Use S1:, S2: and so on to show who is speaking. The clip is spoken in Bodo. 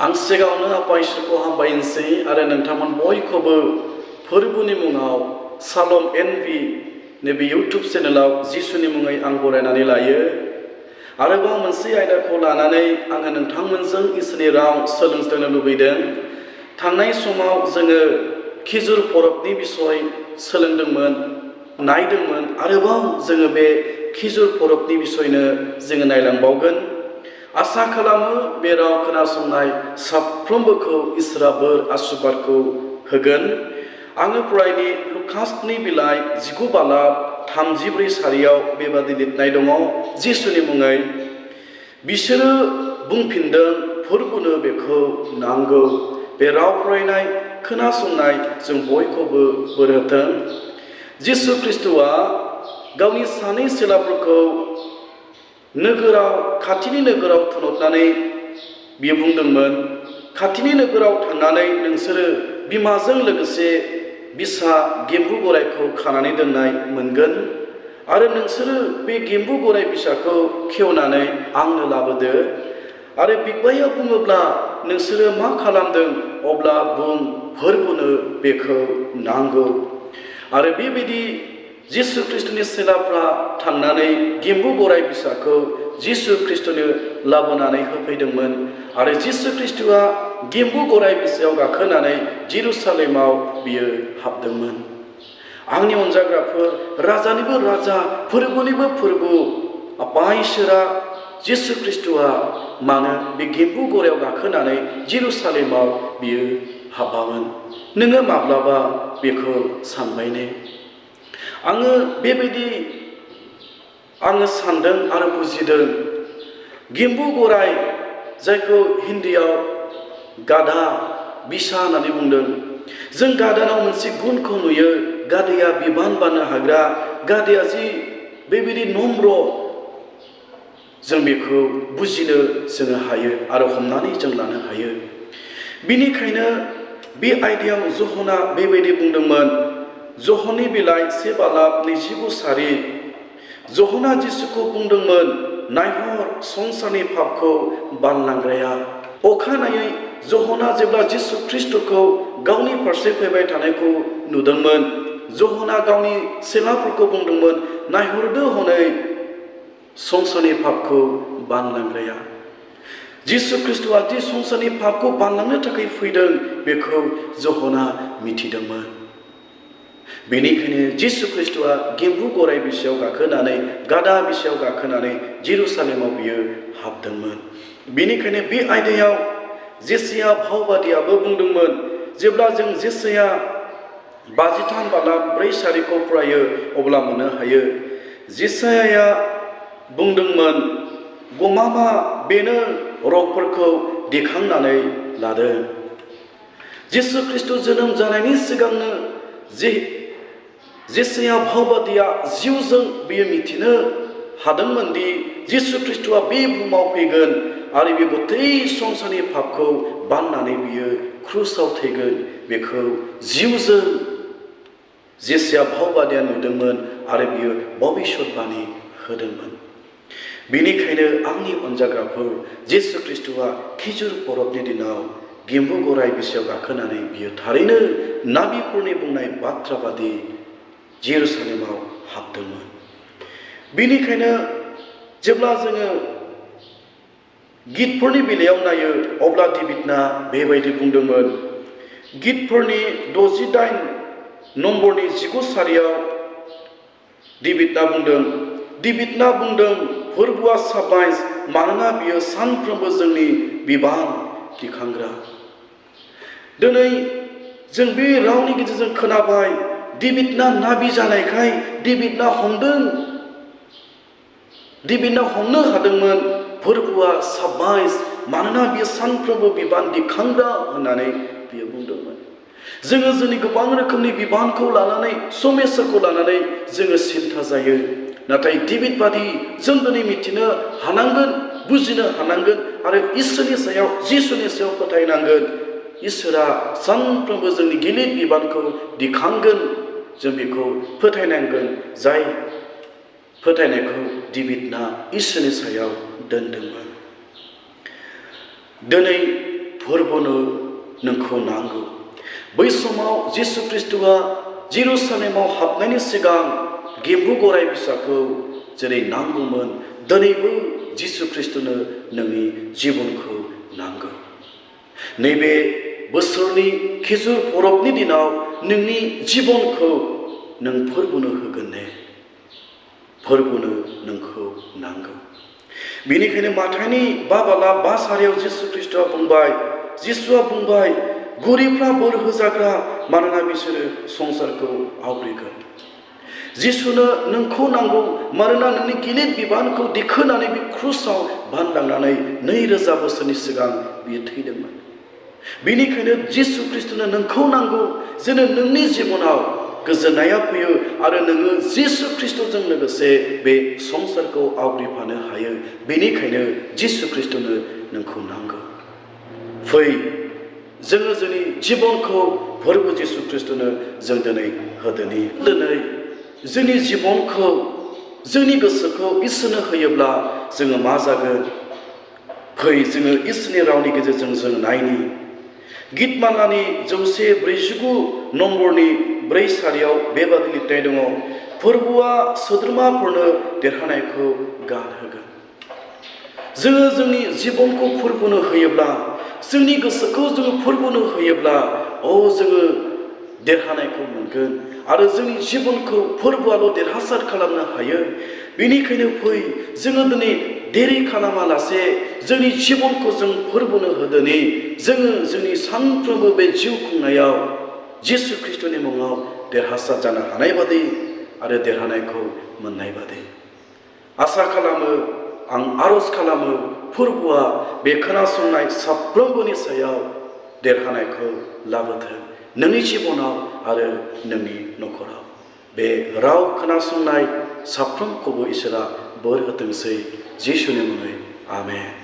S1: आं सिगाङावनो आफा इसोरखौ हामबायनोसै आरो नोंथांमोन बयखौबो फोरबोनि मुङाव सालम एनबि नैबे इउटुब चेनेलाव जिसुनि मुङै आं बरायनानै लायो। आरोबाव मोनसे आयदाखौ लानानै आङो नोंथांमोनजों इसोरनि राव सोलोंनो लुबैदों। थांनाय समाव जोङो खिजुर परबनि बिसय सोलोंदोंमोन, नायदोंमोन। आरोबाव जोङो बे खिजुर परबनि बिसयनो जोङो नायलांबावगोन। आसा खालामो बे राव खोनासंनाय साफ्रोमबोखौ इसोरा बोर आशीर्बादखौ होगोन। आङो फरायनि लुकासनि बिलाइ 19 बालाब 34 सारियाव बेबादि लिरनाय दङ जिसुनि मुङै। बिसोरो बुंफिनदों, फोरबोनो बेखौ नांगौ। बे राव फरायनाय खोनासंनाय जों बयखौबो बोर होथों। जिसु ख्रिस्ट'आ गावनि सानै सिलाफोरखौ खाथिनि नोगोराव थुनहरनानै बियो बुंदोंमोन, खाथिनि नोगोराव थांनानै नोंसोरो बिमाजों लोगोसे बिसा गेम्बु गरायखौ खानानै दोननाय मोनगोन आरो नोंसोरो बे गेम्बु गराय बिसाखौ खेवनानै आंनो लाबोदो। आरो बिग्बाया बुङोब्ला नोंसोरो मा खालामदों अब्ला बुं, फोरबोनो बेखौ नांगौ। आरो बेबायदि जिसु ख्रिस्ट'नि सेलाफ्रा थांनानै गेम्बु गराय बिसाखौ जिसु ख्रिस्ट'नो लाबोनानै होफैदोंमोन आरो जिसु ख्रिस्ट'आ गेम्बु गराय बिसायाव गाखोनानै जेरुसालेमाव बियो हाबदोंमोन। आंनि अनजाग्राफोर, राजानिबो राजा, फोरबोनिबो फोरबो आफा इसोरा जिसु ख्रिस्ट'आ मानो बे गेम्बु गरायाव गाखोनानै जेरुसालेमाव बियो हाबामोन? नोङो माब्लाबा बेखौ सानबाय ने? आङो सानदों आरो बुजिदों। गेम्बु गराय, जायखौ हिन्दीयाव गाधा बिसा होननानै बुंदों। जों गाधानाव मोनसे गुनखौ नुयो। गाधाया बिबान बाननो हाग्रा, गाधाया जि बेबायदि नम्र, जों बेखौ बुजिनो जोङो हायो आरो हमनानै जों लानो हायो। बिनिखायनो बे आयदायाव जहना बेबायदि बुंदोंमोन। जहननि बिलाइ 1 बालाब 29 सारि। जहना जिसुखौ बुंदोंमोन, नायहर संसारनि पापखौ बानलांग्राया। अखानायै जहना जेब्ला जिसु ख्रिस्ट'खौ गावनि फारसे फैबाय थानायखौ नुदोंमोन, जहना गावनि सेलाफोरखौ बुंदोंमोन, नायहरदो हनै संसारनि पापखौ बानलांग्राया। जिसु ख्रिस्ट'आ दि संसारनि पापखौ बानलांनो थाखाय फैदों बेखौ जहना मिथिदोंमोन। बेनिखायनो जिसु ख्रिस्ट'आ गेम्बु गराय बिसायाव गाखोनानै, गाधा बिसायाव गाखोनानै जेरुसालेमाव बियो हाबदोंमोन। बेनिखायनो बे आयदायाव जेसाया भावबादियाबो बुंदोंमोन। जेब्ला जों जेसाया 53 बालाब 4 सारिखौ फरायो अब्ला मोननो हायो। जेसायाया बुंदोंमोन, गमामा बेनो रगफोरखौ दिखांनानै लादों। जिसु ख्रिस्ट' जोनोम जानायनि सिगांनो जेसाया भावबादिया जिउजों बियो मिथिनो हादोंमोन दि जिसु ख्रिस्ट'आ बे बुहुमाव फैगोन आरो बे गथै संसारनि पापखौ बाननानै बियो क्रुसाव थैगोन। बेखौ जिउजों जेसाया भावबादिया नुदोंमोन आरो बियो भबिष्यतबाणी होदोंमोन। बेनिखायनो आंनि अनजाग्राफोर, जिसु ख्रिस्ट'आ खिजुर परबनि दिनाव गेम्बु गराय बिसायाव गाखोनानै बियो थारैनो नाबिफोरनि बुंनाय बाथ्रा बादि जेरुसालेमाव हाबदोंमोन। बेनिखायनो जेब्ला जोङो गितफोरनि बेलायाव नायो अब्ला डेभिडना बेबायदि बुंदोंमोन। गितफोरनि 68 नम्बरनि 19 सारियाव डेभिडना बुंदों, फोरबोआ साबायस, मानोना बियो सानफ्रोमबो जोंनि बिबान दिखांग्रा। दिनै जों बे रावनि गेजेरजों खोनाबाय, डेभिडना नाबि जानायखाय डेभिडना हमनो हादोंमोन। फोरबोआ साबायस, मानोना बियो सानफ्रोमबो बिबान दिखांग्रा होननानै बियो बुंदोंमोन। जोङो जोंनि गोबां रोखोमनि बिबानखौ लानानै, समयसाखौ लानानै जोङो सिन्था जायो। नाथाय डेभिड बादि जों दिनै मिथिनो हानांगोन, बुजिनो हानांगोन आरो इसोरनि सायाव, जिसुनि सायाव फोथायनांगोन। इसोरा सानफ्रोमबो जोंनि गिलिर बिबानखौ दिखांगोन। जों बेखौ फोथायनांगोन, जाय फोथायनायखौ डेभिडना इसोरनि सायाव दोनदोंमोन। दिनै फोरबोनो नोंखौ नांगौ। बै समाव जिसु ख्रिस्ट'आ जेरुसालेमाव हाबनायनि सिगां गेम्बु गराय फिसाखौ जेरै नांगौमोन, दिनैबो जिसु ख्रिस्ट'नो नोंनि जिबनखौ नांगौ। नैबे बोसोरनि खेजुर परबनि दिनाव नोंनि जिबनखौ नों फोरबोनो होगोन ने? फोरबोनो नोंखौ नांगौ। बेनिखायनो माथाइनि 5:5 जिसु ख्रिस्ट'आ बुंबाय, जिसुआ बुंबाय, गरिबफ्रा बोर होजाग्रा, मानोना बिसोरो संसारखौ आवग्रिगोन। जिसुनो नोंखौ नांगौ, मानोना नोंनि गिलिर बिबानखौ दिखोनानै बे क्रुसाव बानलांनानै 2000 बोसोरनि सिगां बियो थैदोंमोन। बेनिखायनो जिसु ख्रिस्ट'नो नोंखौ नांगौ, जेन' नोंनि जिबनाव गोजोननाया फैयो आरो नोङो जिसु ख्रिस्ट'जों लोगोसे बे संसारखौ आवग्रिफानो हायो। बेनिखायनो जिसु ख्रिस्ट'नो नोंखौ नांगौ। फै, जोङो जोंनि जिबनखौ फोरबो जिसु ख्रिस्ट'नो जों दिनै होदोनि। दिनै जोंनि जिबनखौ, जोंनि गोसोखौ इसोरनो होयोब्ला जोङो मा जागोन? फै, जोङो इसोरनि रावनि गेजेरजों जों नायनि। गितमालानि 149 नम्बरनि 4 सारियाव बेबादि लिरनाय दङ, फोरबोआ सोद्रोमाफोरनो देरहानायखौ गान होगोन। जोङो जोंनि जिबनखौ फोरबोनो होयोब्ला, जोंनि गोसोखौ जोङो फोरबोनो होयोब्ला, जोङो देरहानायखौ मोनगोन आरो जोंनि जिबनखौ फोरबोआल' देरहासार खालामनो हायो। बेनिखायनो फै, जोङो दिनै देरि खालामालासे जोंनि जिबनखौ जों फोरबोनो होदोनि। जोङो जोंनि सानफ्रोमबो बे जिउ खुंनायाव जिसु ख्रिस्ट'नि मुङाव देरहासार जानो हानाय बादि आरो देरहानायखौ मोननाय बादि आसा खालामो। आं आरज खालामो, फोरबोआ बे खोनासंनाय साफ्रोमबोनि सायाव देरहानायखौ लाबोथों, नोंनि जिबनाव आरो नोंनि नखराव। बे राव खोनासंनाय साफ्रोमखौबो इसोरा बोर होथोंसै, जिसुनि मुङै आमेन।